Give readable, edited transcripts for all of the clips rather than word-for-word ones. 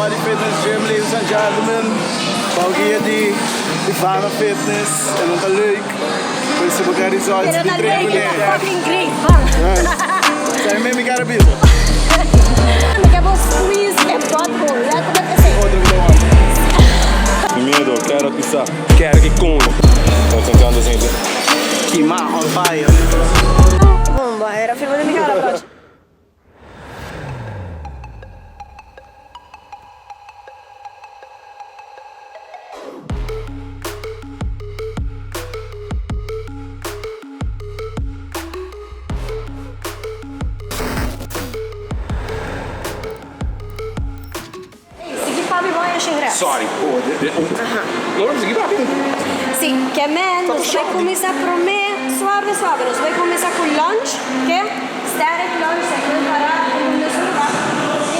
Body Fitness Gym, ladies and gentlemen. Bou guia di Ivana Fitness. E no ta leuk, pero si bo ke results Pero di ta train leuk, kuné. e ta fucking great, bam. Sa mi mi kara bisa. Mi ke bo squeeze e butthole, letterlijk esei. Otro ku ta wanta. Sin miedo, kero kisa. Kero ki koño. Concentrando sinti. Kima on fire. Bomba, era firma di mi kara prochi. Sigui papi bon e shin reps. Sorry. No lo sigui papi. Si, ke men nos bai kuminsá promé suave suave. Nos bai kuminsá ku lunge, ke? Static lunge, sa ke pará den un mesun lugá.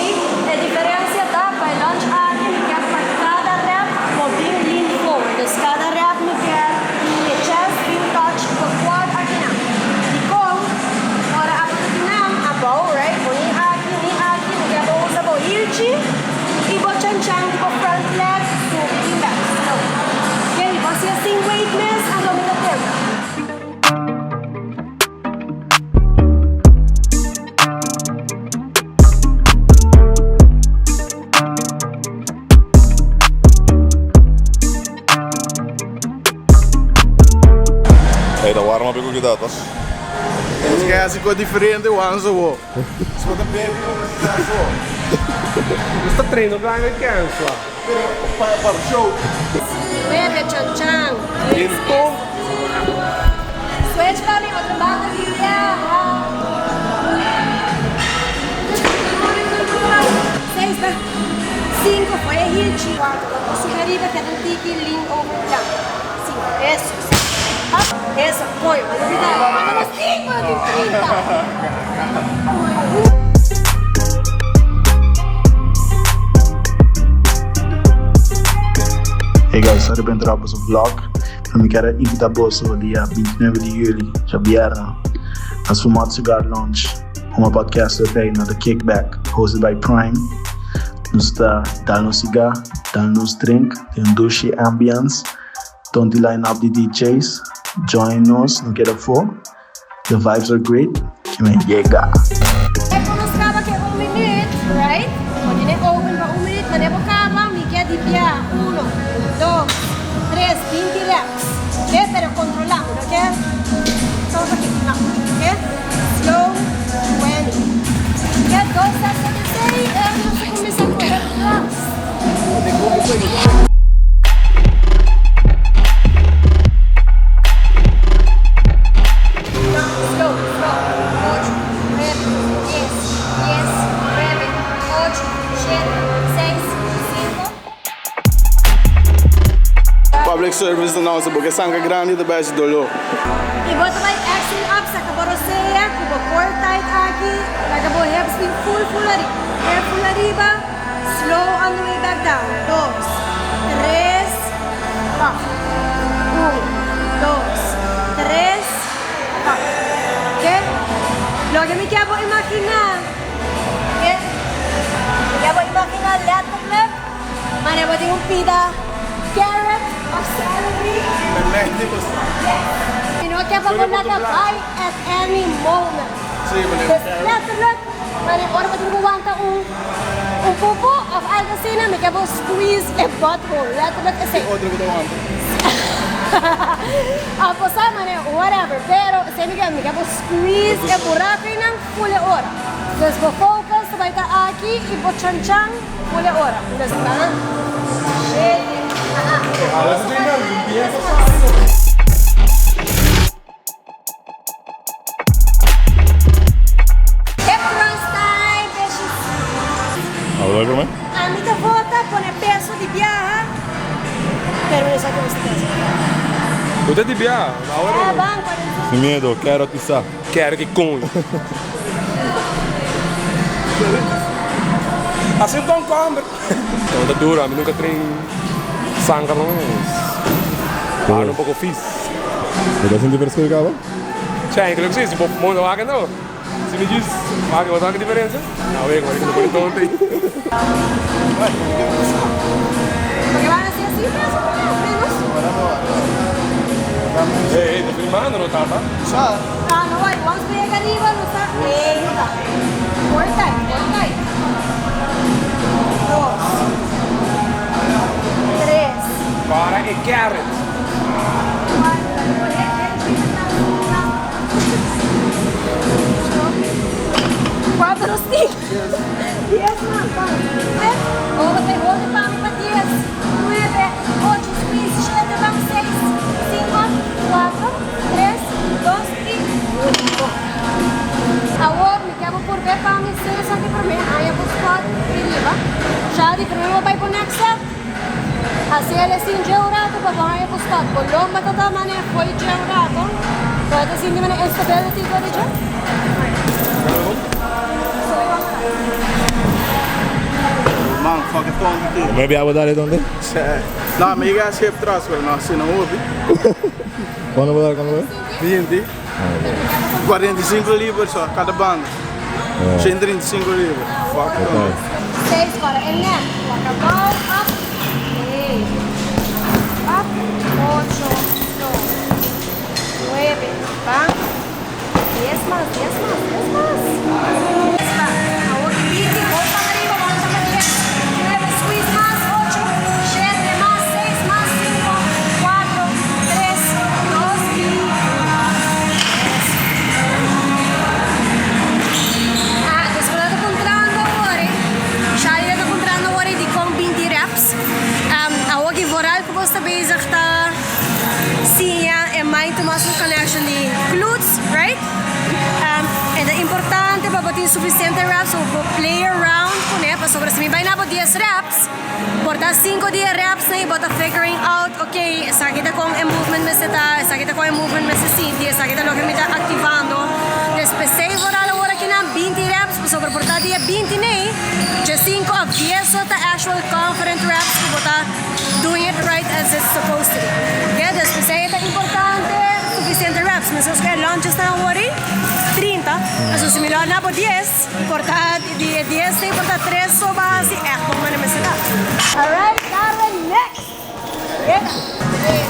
I e diferensia ta pa e lunge aki mi kier pa kada rep bo bin lean forward. Dus kada rep mi kier e chest bin touch bo quad akinan. Dikon? Ora abo ta binan abou, right? Bo ni aki ni aki, mi kier bo usa bo hilchi i bo chanchan di bo front leg subi bin bek. Slow. Keli, bo hasi asin weight mes anto mi ta tenta. Ey ta warm up e kukita ta. Nos ke hasi kos diferente wan so bo. Si bo ta bebe bo mester sa so. Nos ta train no gana e kenswa. Pero pa pa show. Bebe chan chan. Enton. Switch pa mi otro banda di biaha. Seis ba. Cinco foi e hilchi. Cuatro ba por siga riba keda un tiki lean over down. Cinco eso. Up eso coyo. Manda bida. Manda nos cinco tin 30. Hey guys, sorry pa interrupt boso vlog, pero mi kier a invita boso dia 29 di juli, djabièrnè, na Sfumato Cigar Lounge, Huma Podcast lo tei na The Kickback, hosted by Prime. Nos ta dal nos cigar, dal nos drink, den un dushi ambiance, Tonti line up di DJs, join nos, no keda afó. The vibes are great, ki men yega. E ku nos kaba ke un minuut, right? Bo tene open pa un minuut, mane bo kaba, mi ke di bia, uno, dos, tres, 20 reps, ok? Pero kontrola, mi no ke todo aki, no, ok? Slow, 20. Ke dos sets di sei, e nos ta kuminsa ku hip thrust. Public service announcer, bo ke sanka grandi ta bai hasi doló. I bo ta bai exhale up, saka bo rosea ku bo core tight aki, laga bo hips bin full full ariba, full ariba. Slow on the way back down. Dos, tres, up. Un, dos, tres, up. Oke? Loke mi kier bo imaginá, oke? Mi kier bo imaginá letterlijk manera bo tin un pida carrot of celery. Yes. Mi no kier pa bo laga bai at any moment. Dus letterlijk. Mane ora bo tin ku wanta un un pupu of algo asina mi ke bo squeeze e butthole letterlijk esei. Ki otro ku ta wanta? Of bo sa mane whatever pero esei mi ke mi ke bo squeeze e buraku einan full e ora. Dus bo focus ta bai ta aki i bo chan chan full e ora. Dus ta shete. Hip thrust time, bishis. Abo ta bai prome? Ami ta vota pone peso di biaha, pero mi no sa ke nos ta pensa. Bo ta di biaha? Awe Eh, no. ban, cuarenta. Sin miedo, kero kisa. Kero ki koño. Asi un concomber. No ta duro, ami nunca train sanka no. Para un poco fis. Bo ta sinti fresco di caba? Cha, creo que si, si bo monta wak no. Si mi djis wak bo ta wak diferencia? No, wak, wak, no pone tonto. Porque van a ser así, peso, menos. Hey, hey, ta filmando no tata? Ah, no, vai, vamos pegar arriba, no está. Ei, no está. Core tight, core tight. Dos. Tres. Para e carrot. Cuatro. Cuatro, cinco. 10 mas, vamos. Oh, você hold pa mi pa 10, 9, 8, 6, 7, vamos, 6, 5, 4, 3, 2 y 1. Awor, mi ke por ver pa mi seis aki promé, ay bo squat riba. Shadi, promé bo bai pa next set. Asina el sin un rato pa bai pa squat. Bo lomba ta mane foi un rato. Pode assim de maneira instability ko dito. So, vamos lá. Man, fucking tonto. Maybe I would dar donde? No, mi a schip tras, pero no, si no hopi. Cuanto bo a dal? Cuanto bo a dal? 20. 45 libra so, cada banda. 135 libra. Fuck tonto. Seis, agora. E neck. Walk about, up. Eight. Up. Ocho. Slow. Nueve. Bam. 10 mas, 10 mas, 10 mas. Va. Awor, 20. Hold pa ariba. Vamos pa 10. 9. Squeeze mas. 8. 7 mas. 6 mas. 5. 4. 3. 2 y 1. Ah, despues ta contando awor. Shari ta contando awor di con 20 reps. Awor cu vooral cu bo ta bezig ta siña e mind to muscle connection di glutes, right? E ta importante pa tin suficiente reps of play around cu ne, pasobra si mi bai na 10 reps, por ta 5 di reps na bo ta figuring out, ok, esaki ta con e movement mester ta, esaki ta con e movement mester sinti, esaki ta loke mi ta activando. Despues, vooral awor aki na 20 reps, pasobra por ta di 20 ne, just 5 of 10 so ta actual confident reps cu bo ta doing it right as it's supposed to be. Okay? Despues ta importante suficiente reps. Mas cu lunges na awor 30, anto si mi na 10, por ta di 10 tin por ta 3 so base, e como na mester ta. Alright, Darwin, next. Yeah. Tres,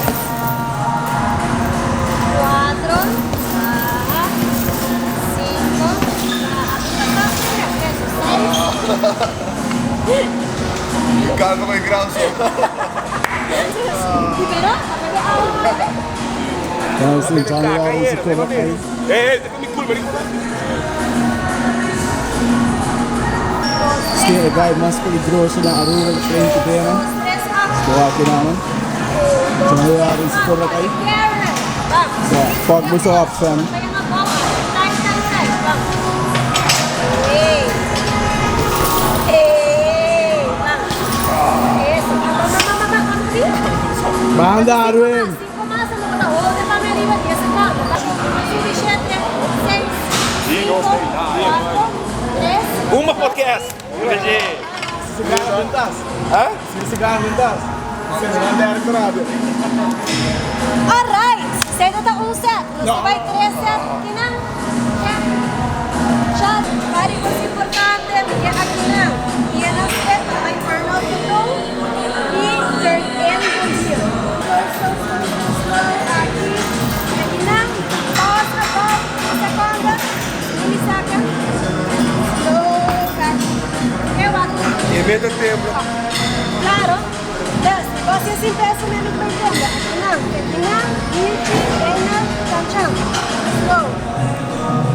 cuatro, baja, cinco, baja, eso, seis. Calma com grau só. Libera? Então, assim, Johnny Lawrence cobra aí. Hey, hey, mi cool, man. Este e guy mas peligroso na Aruba, train cu bena. Dos, tres, up. Boa aki na, man. Johnny Lawrence cobra aí. Vamos. Yeah, fuck me up, fam. Pega na bola. Tight, tight, tight. Vamos. Ei. Ei. Vamos. Eso. Vamos, vamos, vamos, vamos. Banda, Arwin. Cinco mas, no bota hold pa mi ariba, 10 secondo. Subi, 7, 6, 5, 4, 3, Uma podcast. Cigarro não Hã? Cigarro não dá. Você não dá rápido. Alright, esey ta un set. Nos bai tres set aki nan. Shot, very most importante, porque aki nan. E na step, bai turn out the toe y turn in the heel. Slow, slow, slow, slow, slow. Aki, aki nan. Pause above, seconde. Millisecond. Slow back. Okay, wak. E meta tempo. Claro. Dus, você assim peso mesmo que vai entender. Aki nan, ichi, ena, chan chan. Slow.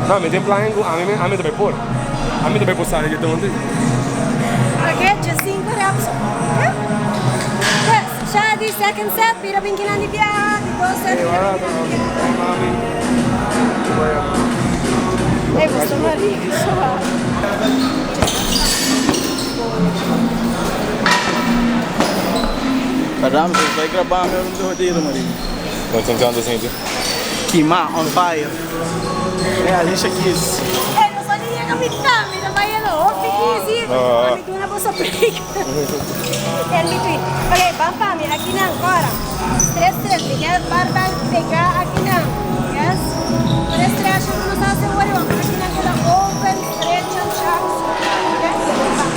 No, mi tin plan cu ami tambe por. Ami tambe por sali di unda. Ok, just 5 reps. Okay? Yes, Shadi, second set. Bira bin kinani biya. Di dos set. Hey, Bira wala bin kinani. Mami. Hey, gusto mo rin. Caramba, você vai gravar meu no roteiro, Marinho. Não tentando assim, Queimar on fire. É, Alicia Keys. Eh, no só niya kami tami. Na bayan, oh. Easy. Ah. Ami na po sa break. In between. Okay, bam pami. Aki na, agora. Stretch, stretch. Mi ke barbell pega aki na. Yes? Para stretch, no sa sa worry. Aki na kaya open, stretch and sharp. Okay? Bam.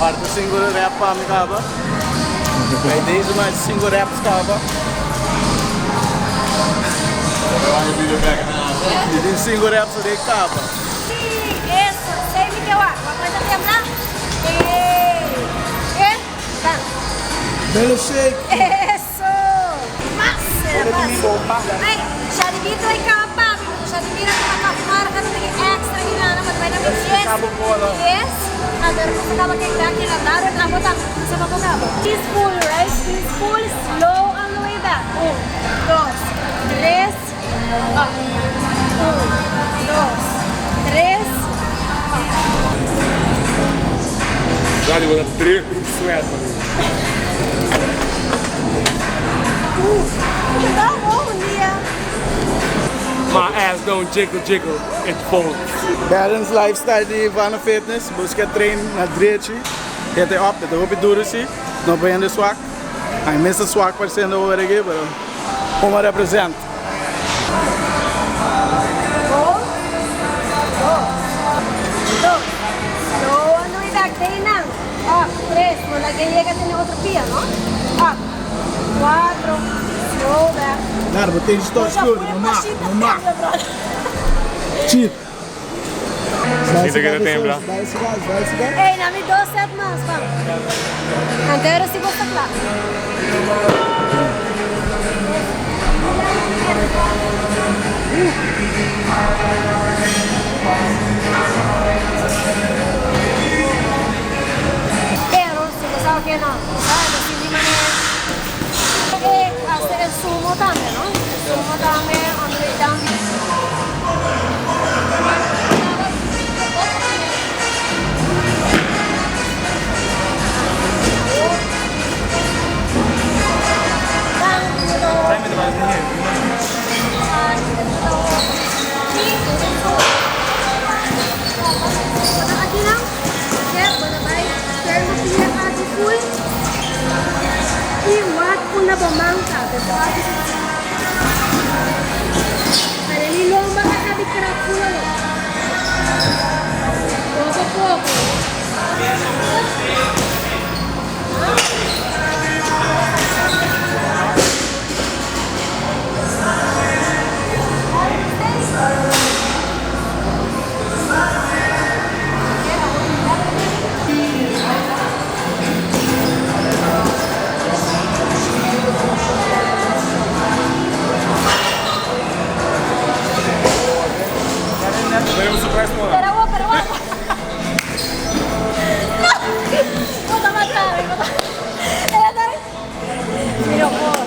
Parti singu rep pa mi kaba. Bij deze maar singu reps kaba. Mi tin singu reps ora kaba. Eso, sei mi ke wak. Wak manda tembla. Ey. Eh, bam. Belly shake. Eso. Mas, mas. Ay, Shadibito ay kapa. Shadibira ka marka no naging extra ginana matbay na yes. Yes. Ador ko sa kaba kay daki na daron amo ta sa mabugabo. Peaceful, right? Peaceful, slow on the way back. Un, dos, tres, up. Un, dos, tres, up. Dali, bo ta dripping sweat, man. Ta bon dia. My ass don't jiggle jiggle, it folds. Balance lifestyle di Ivana Fitness. Busca train na drechi. Hit it up, it hopi duro si. No pa hende swak. I miss the swak parciendo over aki, pero como represent. Un, dos, dos. Slow on the way back. Day nang. Up, tres. No la que llega tiene otro pie, no? Up. Cuatro. Slow back. Nada, bo tin stop Puxa, skur, pura no mak, machita no mak. tembla, brother. Cheat. Sinta que ta tembla. Ey, na mi dos set mas, vamos. Antero si bo ta cla. Pero, si bo sabe que no, sabe, bo sinti manera. Hasta e sumo tambe, no? E sumo tambe, on the way down. Aki lang. Okay, bo bay turn mo pia aki full. I wak unda bo man ta. Anto aki Para mi lomba a cabe crack full alo. Poco poco. Pero wo, pero wo. No! Bo ta mata, bo ta. Ela ta. Mira, por.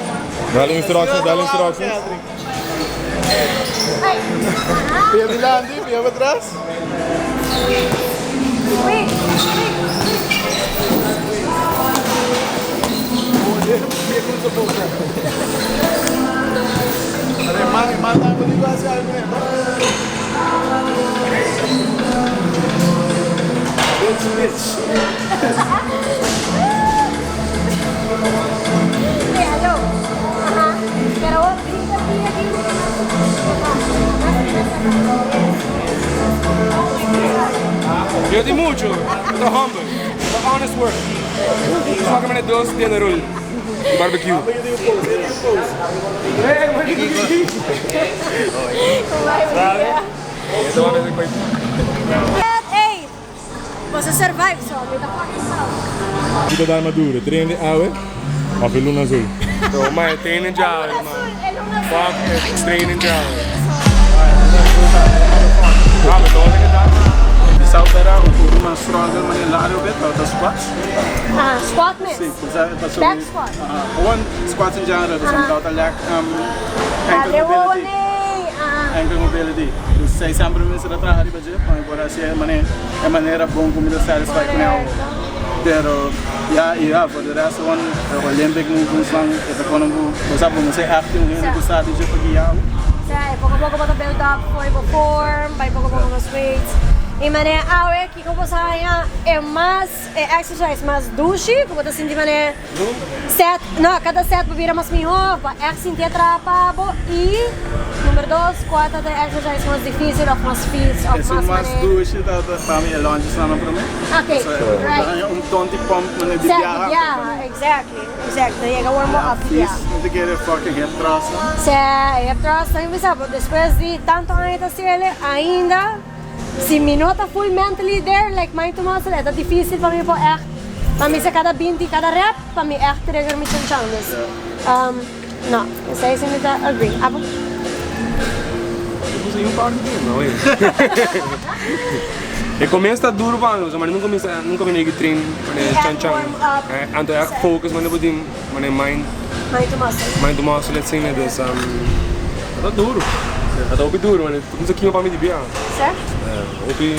Dale instructions, dale instructions. Ay. Aha. Pia dilanti, pia patras. Wait, wait. Pia cruza poco. Man, manda mo di quasi algo nito. Bitch, bitch. Hey, hello. Aha. Pero brinca pia aquí. Oh my God. Yo di mucho. The humble. The honest work. Só que dos dinner roll. Barbecue. Hey, what did you do? Ito ba Hey! Você survive, so mi ta fucking proud. Kita dai maduro, train di awe, of luna azul. So, man, training job, Luna man. azul, é luna azul. Fuck it, training job. Ah, maar toch lekker daar. Bisau pera o puro mas struggle man laro bit ta squats. Ah, squat miss. Si, paso Back squat. One squats in general, paso ta lack ankle Dale, mobility. Ah. Ankle mobility. Dus zij sempre me se trabalhar riba je, pa por así é maneira é maneira bom como eu satisfy com ela. Pero ja, ja, voor de rest gewoon Olympic movements lang, ito ko nung basta mo say acting yung Sa. gusto di je pag-iyaw. Sa, poco poco bo ta build up for your form, by poco poco mas weights. I manera awe kiko bo sa haña e mas e exercise mas dushi ku bo ta sinti manera set no kada set bo bira mas mihó bo ègt sinti e traha pa bo i number dos kua ta e exercise mas difisil òf mas fis òf Esun mas mas manera dushi ta pa mi e lunges nan promé. Ok right. Ta haña un ton di pump manera di Set biaha. di biaha exactly exactly ta yega warm up di biaha. Fis mi ta kere fucking hip thrust nan. Se hip thrust nan bisa bo despues di tantu aña ta hasiel ainda. Si mi no ta full mentally there, like mind to muscle, e ta dificil pa mi por echt, pa mi sa cada binti, cada rep, pa mi echt trigger mi chanchan. Dus, no, esey si mi ta agree. Abo? Mi puso un par di bien, no wey. E comienzo ta duro pa mi, pasobra mi nunca mi sa, nunca mi negi train mane chanchan. Anto echt focus mane bo tin, mane mind. Mind to muscle. Mind to muscle asina, dus ta duro. Ta hopi duro, mane. Cuminsa kima pa mi di bia. Sè? Hopi.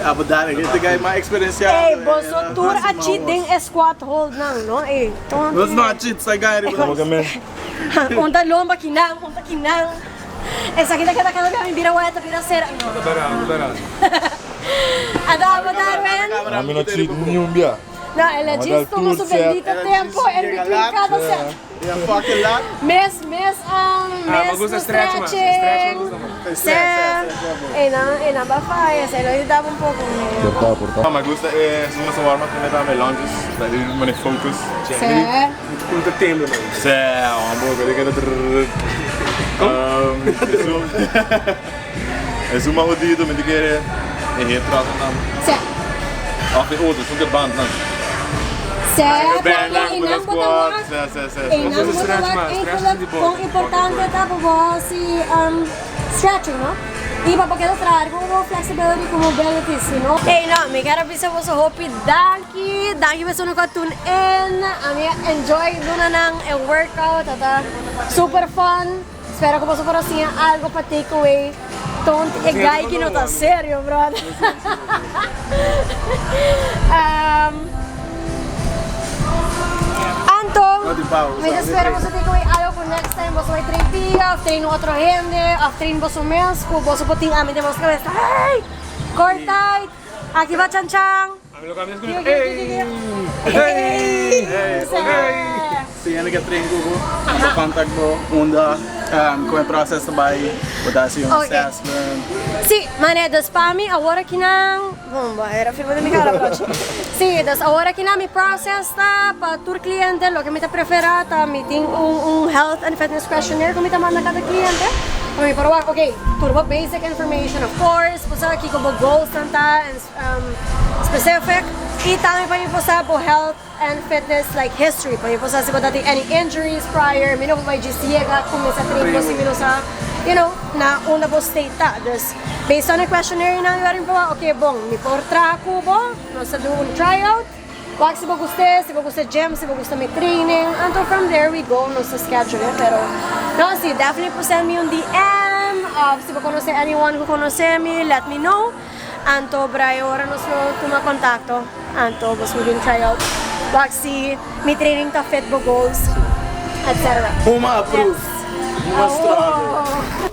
Abo dale, e ta guy mas experienciado. Ey, boso tur a cheat den e squat hold nan, no? Ey, tonto. Nos no a cheat, sa guy riba nos. Un ta lomba kinan, un ta kinan. Esaki ta keda kada bia mi bira wet, ta bira sera. No. Ta bera, ta bera. Ado abo Darwin? Ami no cheat niun bia. No, el a djis tuma su bendito tempo en between kada set. Mes, mes, mes ku stretching. Se, einan, einan ba faya, se lo yudaba un poko Por ta, por ta. Mi gusta e esun su warm up prome tambe lunges, ta e mane focus. Se. Un ta tembla man. Se, un poco, di keda trrrr. Esun, esun mas hodido mi ta kere e hip thrust nan. Se. Of e otro, esun ku e band nan. Se, porque einan bo ta wak, einan bo ta wak eigenlijk kon importante ta pa bo hasi stretching, no? I pa bo keda traha riba bo flexibility ku mobility, si no. Ey no, mi kier a bisa boso hopi danki, danki pa esun ku a tune in, ami a enjoy duna nan e workout, a ta super fun. Spera ku boso por a siña algo pa take away. Tont e guy ki no ta serio brother. Anto mi ta spera boso take away algo ku next time boso bai train pia of train un otro hende of train boso mes ku boso por tin ami den boso kabes hey core tight aki ba chan chan. Hey! Si hende ke train ku bo, nan por contact bo unda ku e proces ta bai, bo ta hasi un assessment. Si, mane, dus pa mi awor akinan, bon, bo a hera firma den mi kara brochi. Si, dus awor akinan mi process ta pa tur cliente, loke mi ta prefera ta mi tin un un health and fitness questionnaire ku mi ta manda kada cliente, pa mi por wak, ok, tur bo basic information of course, bo sa kiko bo goalsnan ta en specific, i tambe pa mi por sa bo health and fitness like history pa mi por sa si bo ta tin any injuries prior mi no por bai djis yega cuminsa train bo si mi no sa you know na unda bo state ta dus based on e questionnaire nan mi por wak ok bon mi por traha cu bo nos ta do un try out wak si bo guste si bo gusta gym si bo gusta mi training anto from there we go nos ta schedule pero no si definitely por send mi un DM of si bo conoce anyone cu conoce mi let me know. Anto bra e ora nos lo tuma contacto anto bo su bin try out wak si mi training ta fit bo goals etc. Huma approved. Huma struggle.